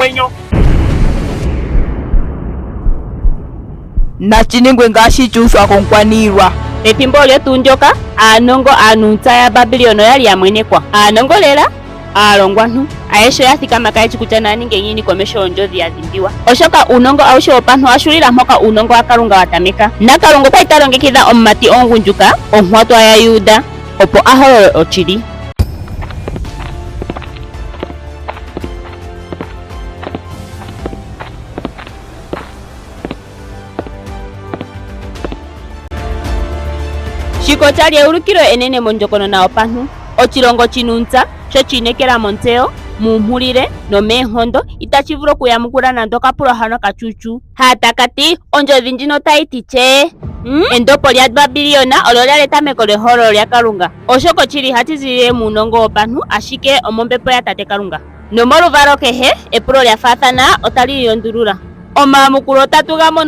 Omwenyo. Nashi ningwe ngaashi shu uthwa komukwaniilwa. Pethimbo olyo tuu ndyoka, aanongo aanuuntsa yaBabilon oya li ya mwenekwa. Aanongo lela, aalongwantu, ayehe oya thikama kaye shi kutya naa ninge ngiini komeho yondjodhi ya dhimbiwa. Oshoka uunongo auhe wopantu owa hulila mpoka uunongo waKalunga wa tameka. NaKalunga okwa li ta longekidha omumati omugundjuka, onkwatwa yaJuda, opo a holole oshili. Shika osha li eulikilo enene mondjokonona yopantu. Oshilongo shi na uuntsa, sho shi inekela montseyo, muumpulile nomeenkondo, itashi vulu okuyamukula nando okapulo hano okachuchu. Ha taka ti, Ondjodhi ndjino otayi ti chee? Hmm? Endopo lyaBabilion olyo lya li etameko lyehololo lyaKalunga, oshoka oshili ihashi ziilile muunongo wopantu, ashike omombepo yaTate Kalunga. Nomoluvalo kehe, epulo lya faathana otali iyundulula. Omayamukulo otatu ga mono.